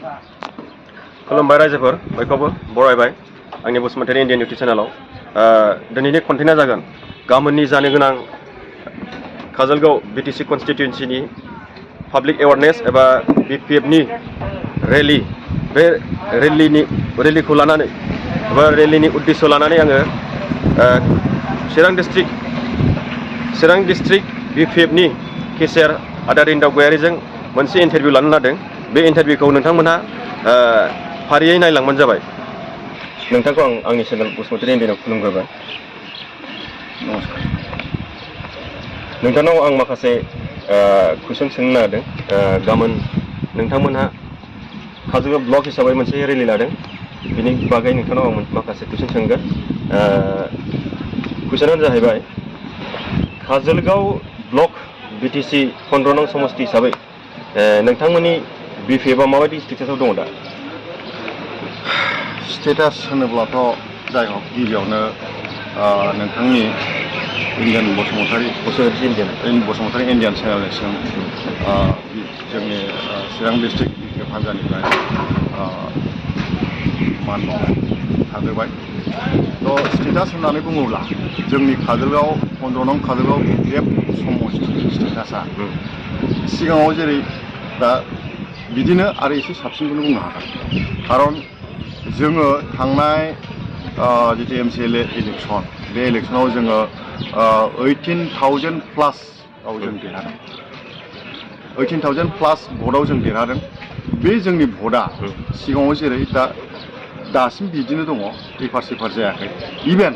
खुलुमबाय रायजोफोर बयखौबो बरायबाय आंनि बसुमतारी इन्डियान इउटुब चेनेलाव दिनैनि कन्टेन्टआ जागोन गाबोननि जानो गोनां काजलगाव बिटिसि कन्स्टिट्युएन्सिनि पाब्लिक एवारनेस एबा बिपिएफनि रेलि बे रेलिखौ लानानै एबा रेलिनि उद्देश्य लानानै आङो चिरां डिस्ट्रिक्ट बिपिएफनि केसियार आदा रिन्दाव गयारीजों मोनसे इन्टारभिउ लानो लादों। बे इन्टारभिउखौ नोंथांमोनहा फारियै नायलांबानो जाबाय। नोंथांखौ आंनि चेनेल बसुमतारी इन्डियानाव खुलुमग्रोबाय। नमस्कार। नोंथांनाव आं माखासे कुइसन सोंनो नागिरदों। गाबोन नोंथांमोनहा काजलगाव ब्लक हिसाबै मोनसे रेलि लादों, बिनि बागै नोंथांनाव आं माखासे कुइसन सोंगोन। कुइसनानो जाहैबाय काजलगाव ब्लक बिटिसि 15 नं समष्टि हिसाबै नोंथांमोननि बिपिएफआ माबायदि स्टेटासआव दङ दा? स्टेटास होनोब्लाथ' जाय हक गिबियावनो नोंथांनि बसुमतारी इन्डियान चेनेलनिसिम जोंनि चिरां डिस्ट्रिक्ट बिपिएफ हान्जानिफ्राय मान बावनाय थाग्रोबाय। थ' स्टेटास होननानै बुङोब्ला जोंनि काजलगाव 15 नं काजलगाव बिपिएफ समष्टि स्टेटासआ सिगाङाव जेरै दा बिदिनो आरो एसे साबसिनखौनो बुंनो हागोन। खारन जोङो थांनाय जितु एमसिएलए इलेक्सन बे इलेक्सनाव जोङो 18,000 प्लास आव जों देरहादों। 18,000 प्लास भटआव जों देरहादों। बे जोंनि भटआ सिगाङाव जेरै दासिम बिदिनो दङ, एफार सेफार जायाखै। इभेन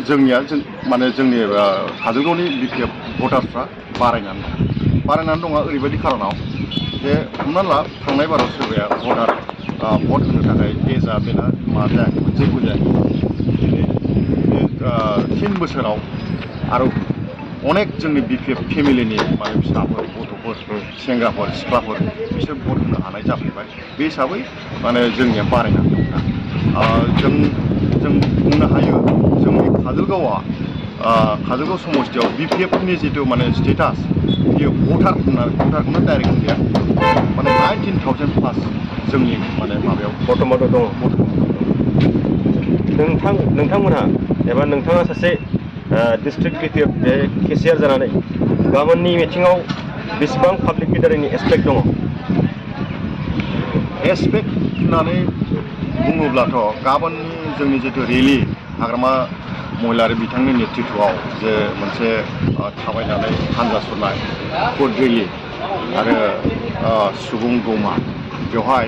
जोंनिया माने जोंनि काजलगावनि बिपिएफ भटार्सफ्रा बारायनानै दङ ओरैबायदि खारनाव जे हमना ला थांनाय बाराव सोरबाया भट होनो थाखाय एजआ बेना मा जायाखैमोन, जेबो जायाखैमोन। दिनै बे 3 बोसोराव आरो अनेक जोंनि बिपिएफ फेमिलिनि माने फिसाफोर, गथ'फोर, सेंग्राफोर, सिख्लाफोर बिसोर भट होनो हानाय जाफैबाय। बे हिसाबै माने जोंनिया बारायनानै दं दा। जों बुंनो हायो जोंनि काजलगाव समष्टियाव बिपिएफनि जितु माने स्टेटास बियो भटारखौनो डाइरेक्ट गैया, माने 19,000 प्लास जोंनि माने माबायाव बर्थमानाव दङ। नोंथांमोनहा एबा नोंथाङा सासे डिस्ट्रिक्ट बिपिएफ केसियार जानानै गाबोननि मिटिङाव बेसेबां पाब्लिक लिडारिंनि एसपेक्ट दङ? एसपेक्ट होननानै बुङोब्लाथ' गाबोननि जोंनि जितु रेलि हाग्रामा महिलारि बिथांनि नेतृत्वआव जे मोनसे थाबायनानै हान्जा सुरनाय फुड रेलि आरो सुबुं गौमा, बेवहाय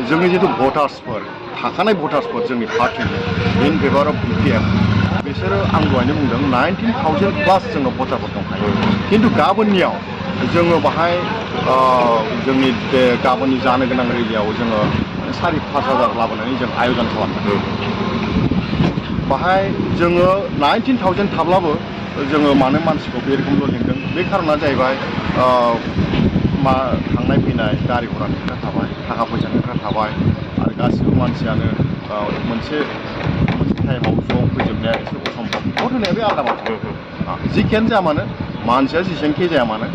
जोंनि जितु भटार्सफोर, थाखानाय भटार्सफोर जोंनि पार्टिनि इन फेभार अफ बिपिएफ, बिसोरो आं दहायनो बुंदों 19,000 प्लास जोंनाव भटारफोर दंखायो। खिन्थु गाबोननियाव जोङो बाहाय जोंनि बे गाबोननि जानो गोनां रेलियाव जोङो 4,000-5,000 लाबोनानै जों आयजन खालामदों। बाहाय जोङो 19,000 थाब्लाबो जोङो मानो मानसिखौ बे रोखोमल' लिंदों, बे खारना जाहैबाय थांनाय फैनाय गारि घरानि खोथा थाबाय, थाखा फैसानि खोथा थाबाय, आरो गासिबो मानसियानो मोनसे टाइमाव ज' फैजोबनाया एसे असम्भब। भट होनाया बे आलादा बाथ्रा। जिखियानो जाया मानो, मानसिया जेसेबांखि जाया मानो,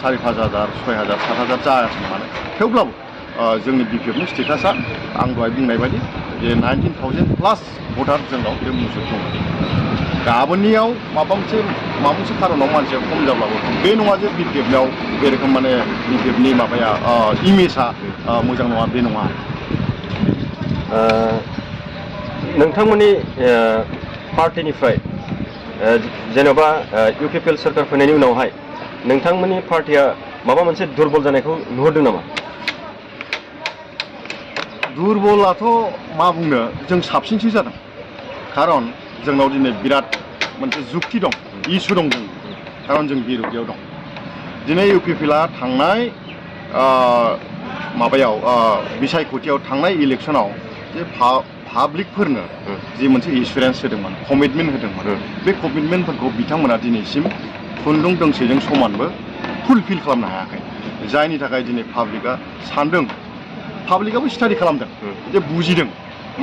4,000, 6,000, 7,000 जायाथों मानो, थेवब्लाबो जोंनि बिपिएफनि स्टेटासआ आं दहाय बुंनाय बायदि जे 19,000 प्लास भटार जोंनाव बे मुजुग दङ। गाबोननियाव माबा मोनसे खारनाव मानसिया खम जाब्लाबो बे नङा जे बिपिएफनाव बे रोखोम माने बिपिएफनि माबाया इमेजआ मोजां नङा, बे नङा। नोंथांमोननि पार्टिनिफ्राय जेन'बा इउपिपिएल सोरखार फैनायनि उनावहाय नोंथांमोननि पार्टिया माबा मोनसे दुरबल जानायखौ नुहुरदों नामा? दुरबलाथ' मा बुंनो, जों साबसिनसो जादों। खारन जोंनाव दिनै बिराद मोनसे जुक्ति दं, इसु दं जों, खारन जों बिरुटियाव दं। दिनै इउपिपिएलआ थांनाय माबायाव बिसायख'थियाव थांनाय इलेक्सनाव जे पाब्लिकफोरनो जि मोनसे एसुरेन्स होदोंमोन, कमिटमेन्ट होदोंमोन, बे कमिटमेन्टफोरखौ बिथांमोना दिनैसिम खुन्दुं दोंसेजों समानबो फुलफिल खालामनो हायाखै। जायनि थाखाय दिनै पाब्लिकआ सानदों, पाब्लिकआबो स्टाडि खालामदों, जे बुजिदों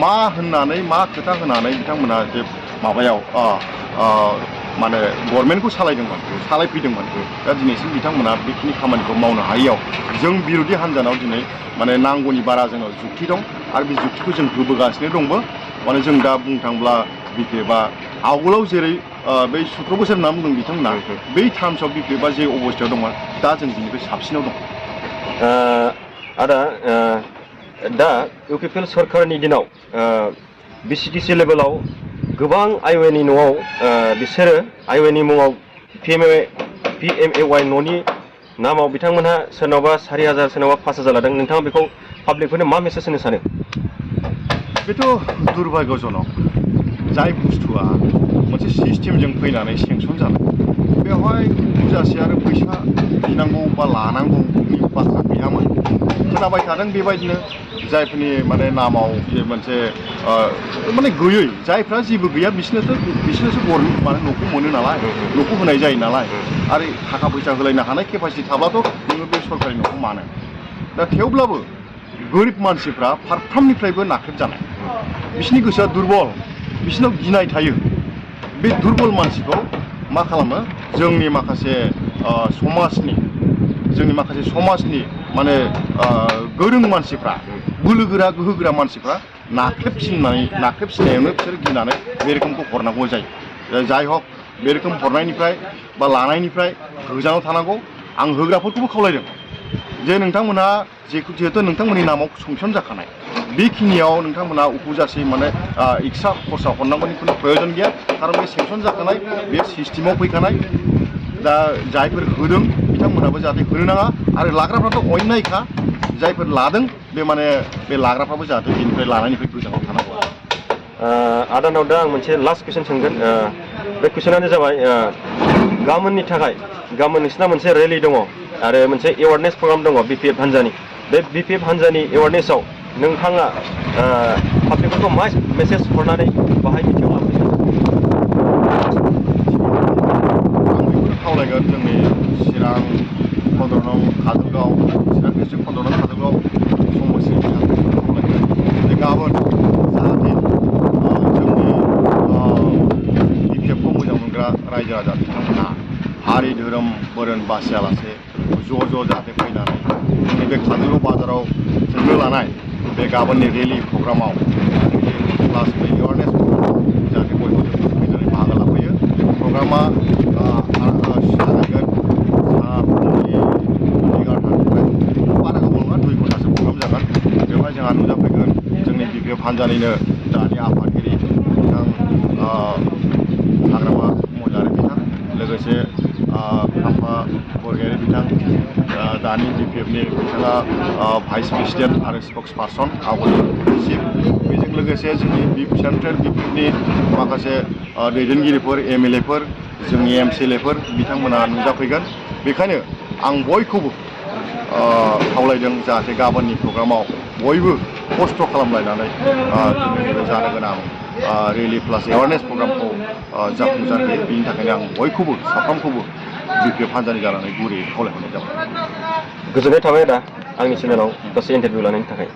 मा होननानै मा खोथा होनानै बिथांमोना जे माबायाव माने गभर्नमेन्टखौ सालायफैदोंमोन दा दिनैसिम बिथांमोना बेखिनि खामानिखौ मावनो हायैयाव जों बिरोधि हान्जानाव दिनै माने नांगौनि बारा जोंनाव जुक्ति दं आरो बे जुक्तिखौ जों होबोगासिनो दंबो माने जों दा बुंनो थाङोब्ला बिपिएफआ आवगोलाव जेरै बै 17 बोसोर होनना बुंदों बिथांमोना बै टार्म्सआव बिपिएफआ जे अबस्थायाव दंमोन दा जों बिनिफ्राय साबसिनाव दं। आदा दा इउपिपिएल सरकारनि दिनाव बिसिडिसि लेभेलाव गोबां आइअएनि न'आव बिसोरो आइअएनि मुङाव पिएमएवाइ न'नि नामाव बिथांमोनहा सोरनावबा 4,000 सोरनावबा 5,000 लादों। नोंथाङा बेखौ पाब्लिकफोरनो मा मेसेज होनो सानो? बेथ' दुर्भाग्यजनक जाय बुस्थुआ मोनसे सिस्टेमजों फैनानै सेंसन जानाय बेवहाय बुजासे आरो फैसा बिनांगौ बा लानांगौनि बाथ्रा गैयामोन। खोनाबाय थादों बेबायदिनो जायफोरनि माने नामाव जे मोनसे माने गैयै जायफ्रा जेबो गैया बिसोरनोसो माने न'खौ मोनो नालाय न'खौ होनाय जायो नालाय आरो थाखा फैसा होलायनो हानाय केपासिटि थाब्लाथ' नोङो बे सरकारि न'खौ मानो। दा थेवब्लाबो गोरिब मानसिफ्रा फारफ्रोमनिफ्रायबो नाख्रेबजानाय बिसोरनि गोसोआ दुरबल बिसोरनाव गिनाय थायो। बे दुरबल मानसिखौ मा खालामो जोंनि माखासे समाजनि माने गोरों मानसिफ्रा बोलोगोरा गोहोगोरा मानसिफ्रा नाख्रेबसिननायावनो बिसोर गिनानै बे रोखोमखौ हरनांगौ जायो। जाय हक बे रोखोम हरनायनिफ्राय बा लानायनिफ्राय गोजानाव थानांगौ। आं होग्राफोरखौबो खावलायदों जे नोंथांमोनहा जिहेतु नोंथांमोननि नामाव सेंसन जाखानाय बेखिनियाव नोंथांमोना उपजासे माने एक्सट्रा खरसा हरनांगौनि खुनु प्रयजन गैया खारन बे सेंसन जाखानाय बे सिस्टेमाव फैखानाय दा जायफोर होदों बिथांमोनाबो जाहाथे होनो नाङा आरो लाग्राफ्राथ' अन्यायखा जायफोर लादों बे माने बे लाग्राफ्राबो जाहाथे बेनिफ्राय लानायनिफ्राय गोजानाव थानांगौ। आदानाव दा आं मोनसे लास्ट कुइसन सोंगोन। बे कुइसनानो जाबाय गाबोननि थाखाय गाबोन नोंसिना मोनसे रेलि दङ आरो मोनसे एवारनेस प्रग्राम दङ बिपिएफ हान्जानि बे बिपिएफ हान्जानि एवारनेसाव नोंथाङा पाब्लिकफोरखौ मा मेसेज हरनानै बाहाय मिथियाव लाबोनो खावलायगोन जोंनि चिरां 15 नं काजलगाव चिरां डिस्ट्रिक्ट 15 नं काजलगाव समस्ति खावलायगोन जे गाबोन जाहाथे जोंनि बिपिएफखौ मोजां मोनग्रा रायजो राजा बिथांमोनहा हारि धोरोम बोरोन बासियालासे ज' जाहाथे फैनानै जोंनि बे काजलगाव बाजाराव खुंनो लानाय बे गाबोननि रेलि प्रग्रामाव प्लास बे एवारनेस प्रग्रामाव जाहाथे बयबो फैनानै बाहागो लाफैयो। प्रग्रामा जागायगोन फुंनि 11:00निफ्राय बारा गोबाव नङा 2 घन्टासो प्रग्राम जागोन। बेवहाय जोंहा नुजाफैगोन जोंनि बिपिएफ हान्जानिनो दानि आफादगिरि बिथां हाग्रामा महिलारि बिथां लोगोसे खाम्फा गोयary बिथां दानि बिपिएफनि बिथाङा भाइस प्रेसिडेन्ट आरो स्पक्स पार्सन आवगोलनि चिफ बेजों लोगोसे जोंनि सेन्ट्रेल बिपिएफनि माखासे दैदेनगिरिफोर एमएलएफोर जोंनि एमसिएलएफोर बिथांमोना नुजाफैगोन। बेखायनो आं बयखौबो खावलायदों जाहाथे गाबोननि प्रग्रामाव बयबो खस्थ' खालामलायनानै जोंनि बे जानो गोनां रेलि प्लास एवारनेस प्रग्रामखौ जाफुंसार होयो। बिनि थाखायनो आं बयखौबो साफ्रोमखौबो बिपिएफ हान्जानि जानानै गुरैयै खावलायहरनाय जाबाय। गोजोननाय थाबाय आदा आंनि चेनेलाव दसे इन्टारभिउ लानायनि थाखाय।